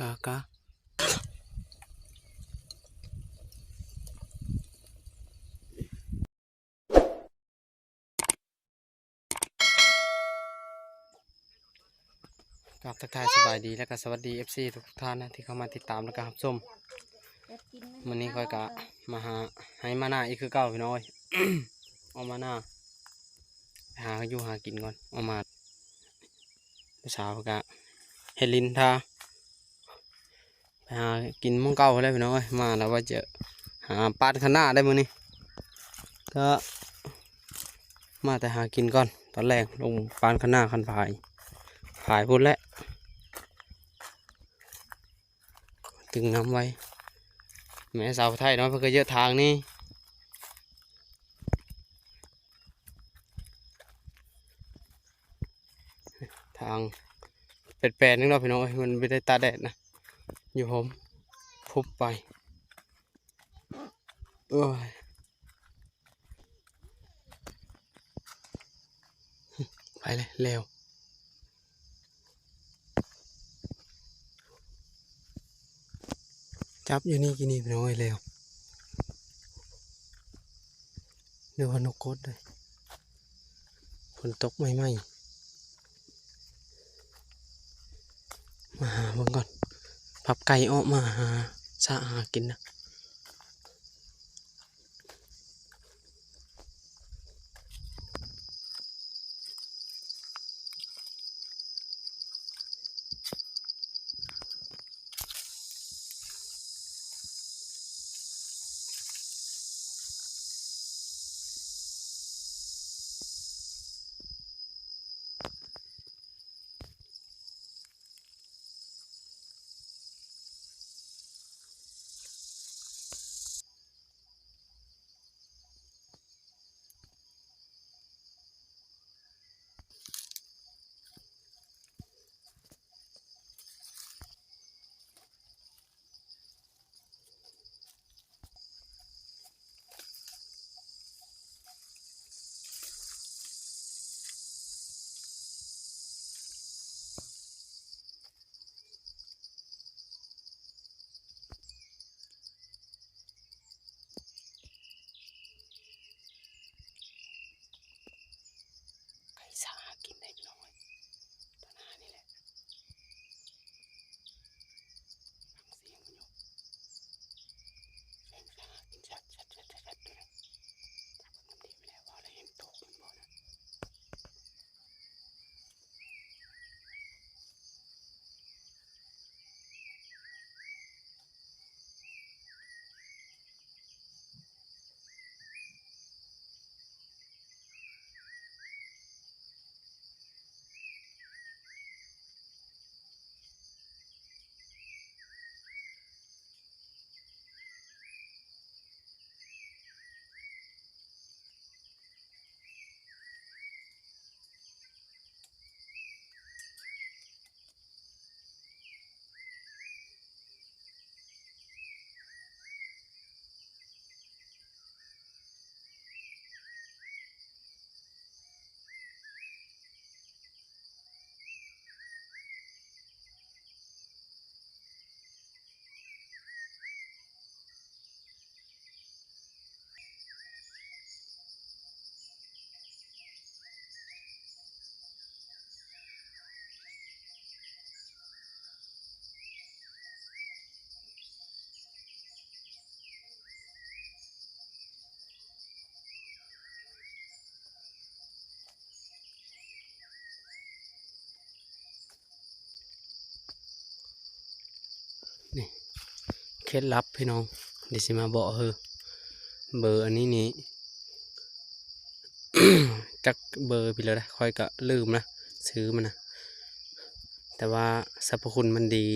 ກາກາ ກາບທັກທາຍສະບາຍດີ ແລະກະສະຫວັດດີ ເອັຟຊີ ທຸກໆທ່ານນະ ທີ່ເຂົ້າມາຕິດຕາມ ແລະກະຮັບຊົມ. ມື້ນີ້ຂ້ອຍກະມາຫາໄຮ່ມານາອີກຄືເກົ່າ ພີ່ນ້ອງເອີຍ. ອອກມານາ ໄປຫາຢູ່ຫາກິນກ່ອນ ອອກມາ ຜູ້ສາວກະເຮັດລິນທາ ໄປຫາກິນໝ່ອງເກົ່າແລ້ວ ພີ່ນ້ອງເອີຍ. ມາແລ້ວວ່າຈະຫາປານຄະນ້າໄດ້ມື້ນີ້ ກະມາແຕ່ຫາກິນກ່ອນ. ຕອນແລກລົງປານຄະນ້າຄັນພາຍ ພາຍພຸ້ນແຫຼະ ຕຶງນ້ຳໄວ້. ແມ່ສາວໄທເນາະ ເພິ່ນກະເຍາະທາງນີ້ ທາງແປດໆ ໜຶ່ງເນາະ ພີ່ນ້ອງເອີຍ. ມັນບໍ່ໄດ້ຕາກແດດນະ ຢູ່ຮົ່ມ ພຸບໄປ. ໂອ້ຍ ໄປແລ້ວ ແລ້ວ ຈັບຢູ່ນີ້ກີ້ນີ້ ພີ່ນ້ອງເອີຍ ແລ້ວ ຫຼືວ່ານົກກົດເດ້. ຝົນຕົກໃໝ່ໆ ມາຫາເບິ່ງກ່ອນ. ພັບໄກ່ອອກມາຫາສະຫາກິນນະ. ໄກ່ສາຫາກິນໄດ້ນ້ອຍ ຕອນຫານີ້ແຫຼະ ຟັງສຽງມັນຢູ່ ແມ່ນສາຫາກິນຊັດໆໆໆ ຢູ່ນະ. ຈັບມັນດີໄປແລ້ວ ເວົ້າແລ້ວເຫັນໂຕມັນບໍ່ນະ. ນີ້ ເຄັດລັບພີ່ນ້ອງ ດຽວຊິມາບອກເຮີ ເບີອັນນີ້ນີ້ ຈັກເບີພີ້ແລ້ວ ຂ້ອຍກະລືມນະ ຊື່ມັນນະ ແຕ່ວ່າສັບພະຄຸນມັນດີ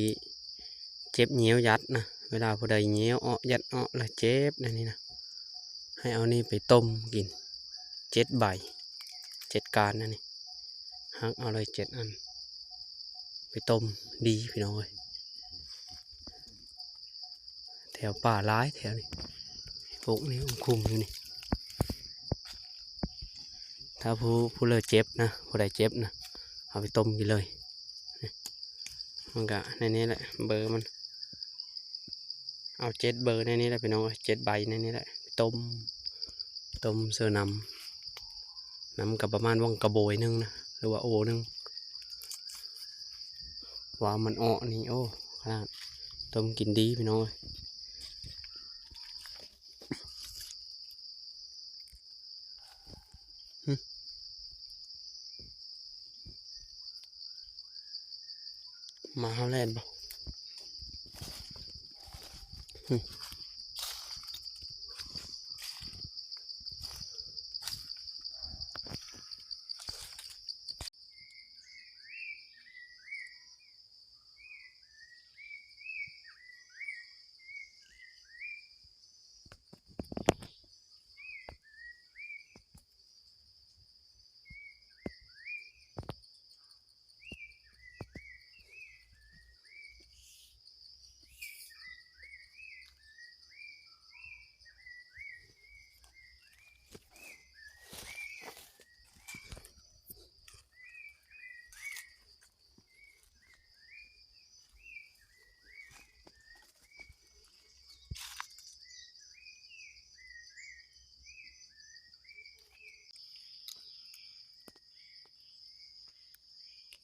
ເຈັບແຫງວຍັດນະ ເວລາຜູ້ໃດແຫງວເອາະ ຍັດເອາະແລ້ວເຈັບ ແນວນີ້ນະ ໃຫ້ເອົານີ້ໄປຕົ້ມກິນ ເຈັດໃບ ເຈັດກ້ານ ອັນນີ້ ຫັກເອົາເລີຍເຈັດອັນ ໄປຕົ້ມ ດີພີ່ນ້ອງເອີຍ. ແຖວປ່າຫຼາຍແຖວນີ້ ປົກນີ້ ຄຸ້ມຢູ່ນີ້ ຖ້າຜູ້ ຜູ້ເລີເຈັບນະ ຜູ້ໃດເຈັບນະ ເອົາໄປຕົ້ມກິນເລີຍ. ມັນກະໃນນີ້ແຫຼະ ເບີມັນ ເອົາເຈັດເບີໃນນີ້ແຫຼະພີ່ນ້ອງເອີຍ ເຈັດໃບໃນນີ້ແຫຼະ ຕົ້ມ ຕົ້ມເສີນ້ຳ ນ້ຳກະປະມານຫວ່າງກະໂບຍໜຶ່ງນະ ຫຼືວ່າໂອໜຶ່ງ ວ່າມັນເອາະນີ້ ໂອ້ ຂະໜາດ ຕົ້ມກິນດີພີ່ນ້ອງເອີຍ. ໝາເຮົາແລ່ນບໍ່?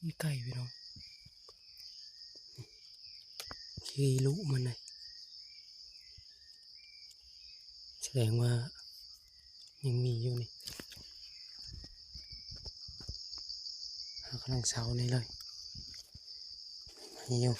ຂີ້ໄກ່ພີ່ນ້ອງ ຂີ້ລຸມັນນະ ສະແດງວ່າຍັງມີຢູ່ນີ້ ຫາກຳລັງເຊົານີ້ເລີຍ ມີຢູ່.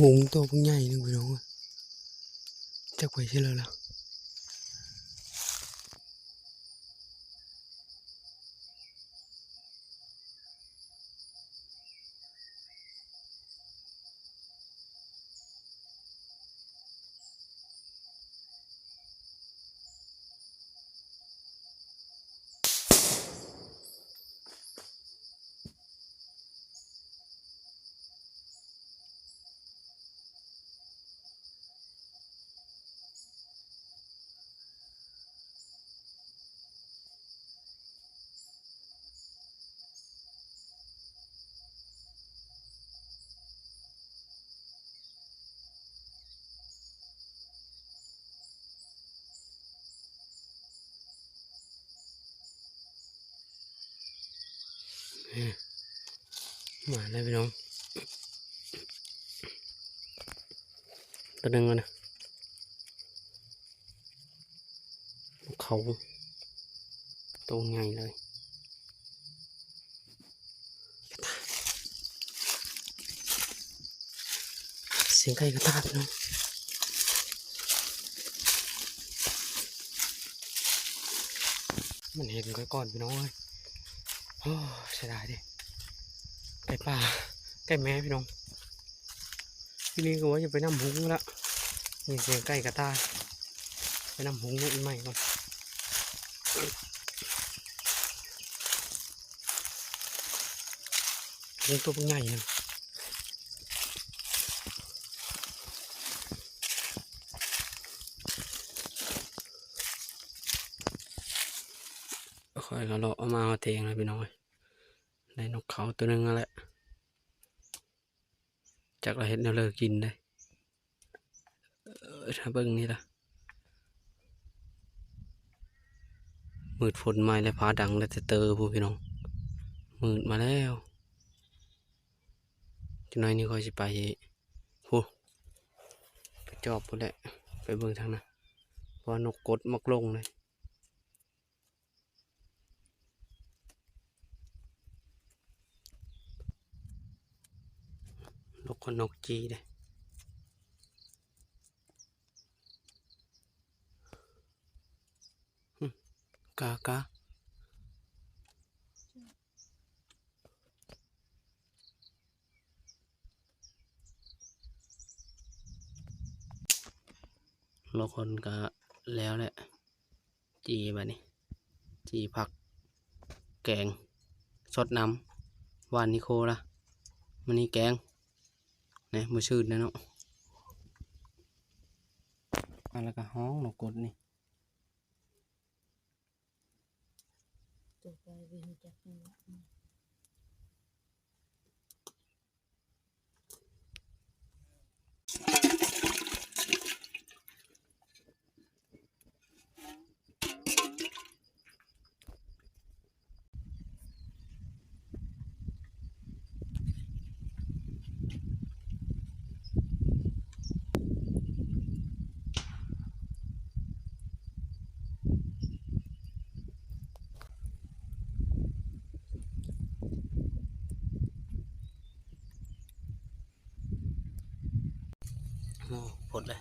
ຫົງໂຕບັກໃຫຍ່ໜຶ່ງພີ່ນ້ອງເອີຍ ຈັກໄປໃສແລ້ວລະ. ມາແລ້ວພີ່ນ້ອງ ໂຕໜຶ່ງແລ້ວນະ ເຂົາໂຕໃຫຍ່ເລີຍ. ສຽງໄກ່ກະຕາກເນາະ ມັນເຫັນຂ້ອຍກ່ອນພີ່ນ້ອງເອີຍ. ໂອ້ ເສຍດາຍເດ້ ໄກ່ປ່າ ໄກ່ແມ່ພີ່ນ້ອງ. ທີນີ້ກະວ່າຈະໄປນ້ຳຮຸ້ງລະ ຍິນສຽງໄກ່ກະຕ່າຍ ໄປນ້ຳຮຸ້ງໃໝ່ກ່ອນ. ເບິ່ງຕົວບັກໃຫຍ່ນັ້ນ ຂ້ອຍກໍເລາະເອົາມາຮອດແທງແລ້ວພີ່ນ້ອງເອີຍ ໄດ້ນົກເຂົາຕົວໜຶ່ງຫັ້ນແຫຼະ. ຈັກລະເຮັດແນວເລີກິນເດ້. ເອີ ຖ້າເບິ່ງນີ້ລະ ມືດຝົນມາແລ້ວ ຟ້າດັງແລ້ວແຕ່ເຕີພຸ້ນພີ່ນ້ອງ ມືດມາແລ້ວ. ຈັກໜ້ອຍນີ້ຂ້ອຍຊິໄປພຸ້ນ ໄປຈອບພຸ້ນແຫຼະ ໄປເບິ່ງທາງນັ້ນ ເພາະວ່ານົກກົດມັກລົງເດ້. ນົກ ກໍນົກຈີເດ້ ກາ ກາ. ລອກຄົນກະແລ້ວແຫຼະ ຈີ່ບາດນີ້ ຈີ່ຜັກແກງ ຊົດນ້ຳ ຫວ່ານນິໂຄລະ ມື້ນີ້ແກງ ແນ່ ມື້ຊື່ນແນ່ເນາະ. ອາ ແລ້ວກະຫ້ອງນົກກົດນີ້. ຕົວໄປເບິ່ງຈັກ ໂອ້ ພົດເລີຍ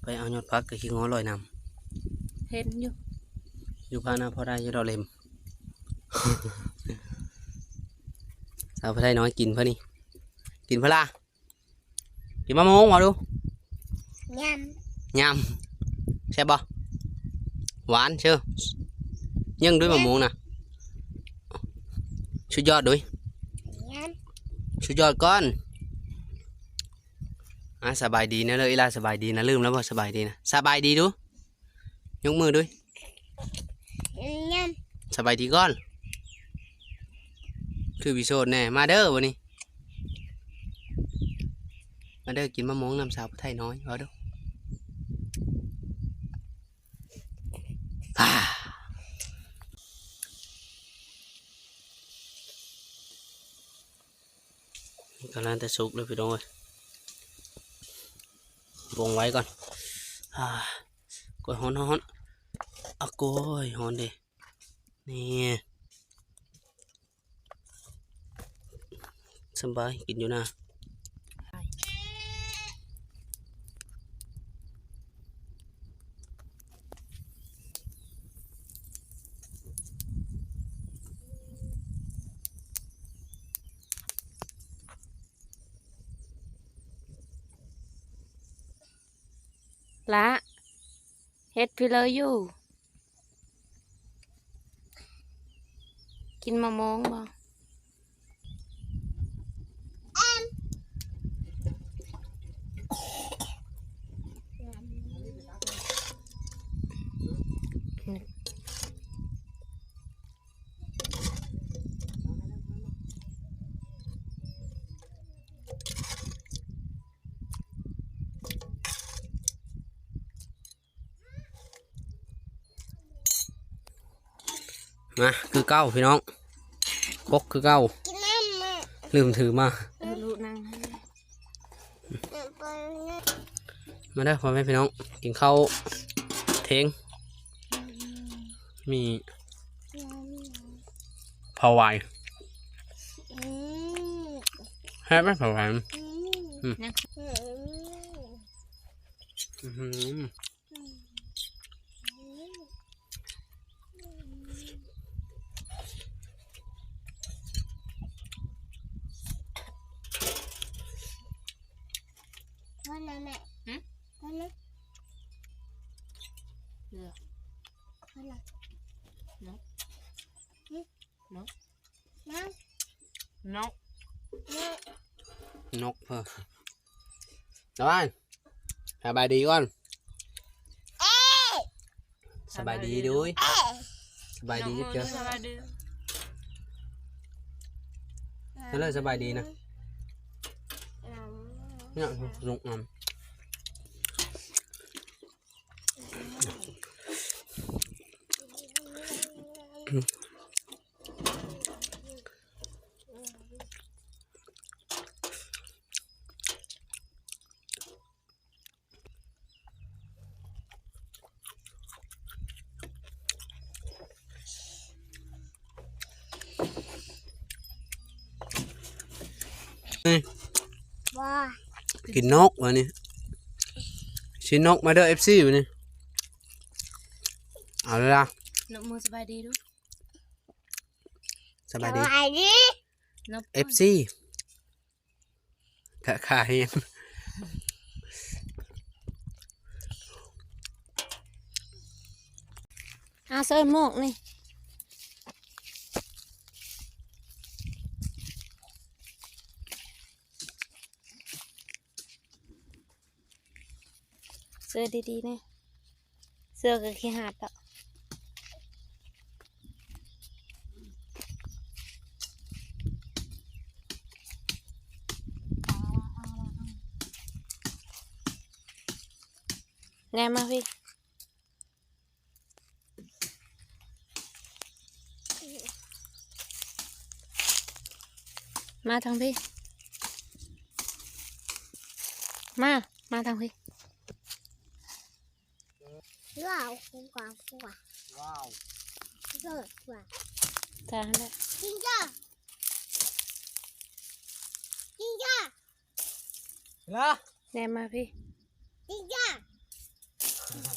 ໄປເອົາຍອດຜັກກັບຂີ້ງໍລອຍນ້ຳ ເຫັນຢູ່ ຢູ່ພານະພໍໄດ້ຢູ່ດອກເລັມ. ສາວຜູ້ໄທນ້ອຍກິນເພິ່ນນີ້ ກິນເພິ່ນລະ ກິນມະມ່ວງເວົ້າດູ ຍຳ ຍຳ ແຊບບໍ່? ຫວານເຊີ ຍັງດ້ວຍມະມ່ວງນະ ສຸດຍອດດຸຍ ຍຳ ສຸດຍອດກ່ອນ. ອ່າ ສະບາຍດີນະເລີ ອີ່ຫຼ້າ ສະບາຍດີນະ ລືມແລ້ວບໍ່ ສະບາຍດີນະ ສະບາຍດີດູ. ຍົກມືດຸຍ ຍຳ ສະບາຍດີກ່ອນ ຄືວິໂສດແນ່ ມາເດີມື້ນີ້ ມາເດີ ກິນມະມ່ວງນຳສາວຜູ້ໄທນ້ອຍ ເວົ້າດູ. ກຳລັງຈະສຸກເລີຍພີ່ນ້ອງເອີຍ ວົງໄວ້ກ່ອນ ອາ ໂອ້ຍ ຮ້ອນໆ ອາ ໂອ້ຍ ຮ້ອນເດ ນີ້ ສະບາຍ ກິນຢູ່ນາ. ລະ ເຮັດພິເລີຢູ່ ກິນມະມ່ວງບໍ່? ມາ ຄືເກົ່າພີ່ນ້ອງ ກົກຄືເກົ່າ ກິນນ້ຳມາ ລືມຖືມາ ເອີ ລູກນັ່ງ ມາເດີພໍ່ແມ່ພີ່ນ້ອງ ກິນເຂົ້າທ່ຽງ ມີ ເຜົາຫວາຍ ອືມ ແຊບໄໝ ເຜົາຫວາຍ ອືມ ອືມ ອືມ ອືມ ພໍແລ້ວແມ່. ນົກ ນົກ ນົກເພິ່ນ ສະບາຍ ສະບາຍດີກ່ອນ ສະບາຍດີດູຍ ສະບາຍດີເຈົ້າ ສະບາຍດີ ເຈົ້າເລີຍ ສະບາຍດີນະ ເນາະ ນົກ ນົກ ກິນນົກ ບາດນີ້ ຊິນົກ ມາເດີ ເອັຟຊີ ບາດນີ້ ເອົາລະ ນົກມື ສະບາຍດີດູ ສະບາຍດີ ສະບາຍດີ ນົກ ເອັຟຊີ ກະຂາແຮງ ອາ ເສີມໝວກນີ້ ເສື້ອດີໆ ແນ່ ເສື້ອກະຂີ້ຫາດເນາະ ແນມມາພີ້ ມາທາງພີ້ ມາ ມາທາງພີ້ ວ້າວ ຂອງກວາງ ວ້າວ ເລີດ ຈ້າ ຫັ້ນແຫຼະ ຈິງຈ້າ ຈິງຈ້າ ລະ ແນມມາພີ້ ຈິງຈ້າ ມາ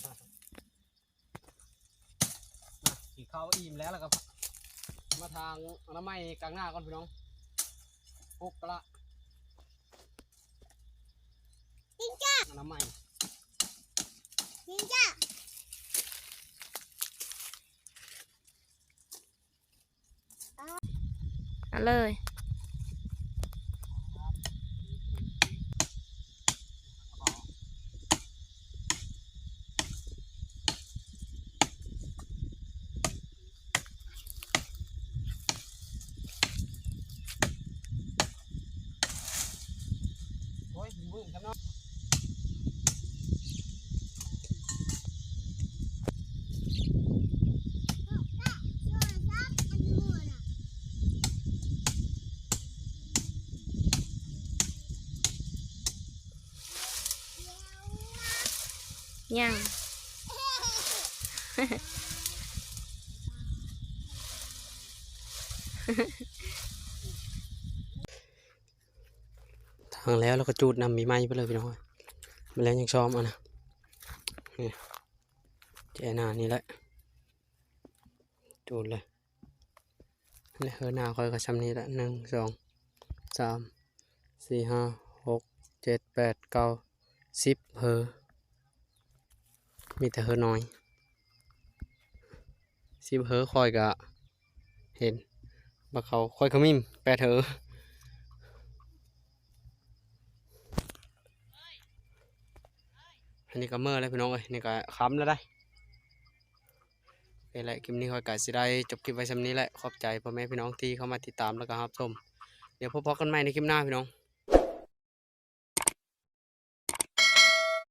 ກິນເຂົ້າອີ່ມແລ້ວ ແລ້ວກໍມາທາງອະນາໄມກາງນາກ່ອນພີ່ນ້ອງ ປຸກກະລະ ຈິງຈ້າ ອະນາໄມ ຈິງຈ້າ. ເອົາເລີຍ ໂອ້ຍ ວື້ງໆ ຊະເນາະ. ຍັງ ທາງແລ້ວ ແລ້ວກໍຈູດນ້ຳໃໝ່ໄປເລີຍພີ່ນ້ອງເອີຍ ແມະແລ້ວຍັງຊ້ອມ ອັນນະ ນີ້ ແຈໜ້ານີ້ແຫຼະ ຈູດເລີຍ ແລະ ເຮີໜ້າຂ້ອຍກໍຊ່ຳນີ້ແຫຼະ ໜຶ່ງ ສອງ ສາມ ສີ່ ຫ້າ ຫົກ ເຈັດ ແປດ ເກົ້າ ສິບເຮີ ມີແຕ່ເຮີນ້ອຍ ສິບເຮີ ຂ້ອຍກະເຫັນ ບັກເຂົາ ຂ້ອຍຂະມິ້ນ ແປດເຮີ ອັນນີ້ກໍເມີແລ້ວພີ່ນ້ອງເອີຍ ນີ້ກໍຄ່ຳແລ້ວໃດ໋. ໂອເຄແຫຼະ ຄລິບນີ້ຂ້ອຍກະຊິໄດ້ຈົບຄລິບໄວ້ຊ່ຳນີ້ແຫຼະ ຂອບໃຈພໍ່ແມ່ພີ່ນ້ອງທີ່ເຂົ້າມາຕິດຕາມ ແລ້ວກໍຮັບຊົມ ດຽວພົບພໍ້ກັນໃໝ່ໃນຄລິບໜ້າພີ່ນ້ອງ.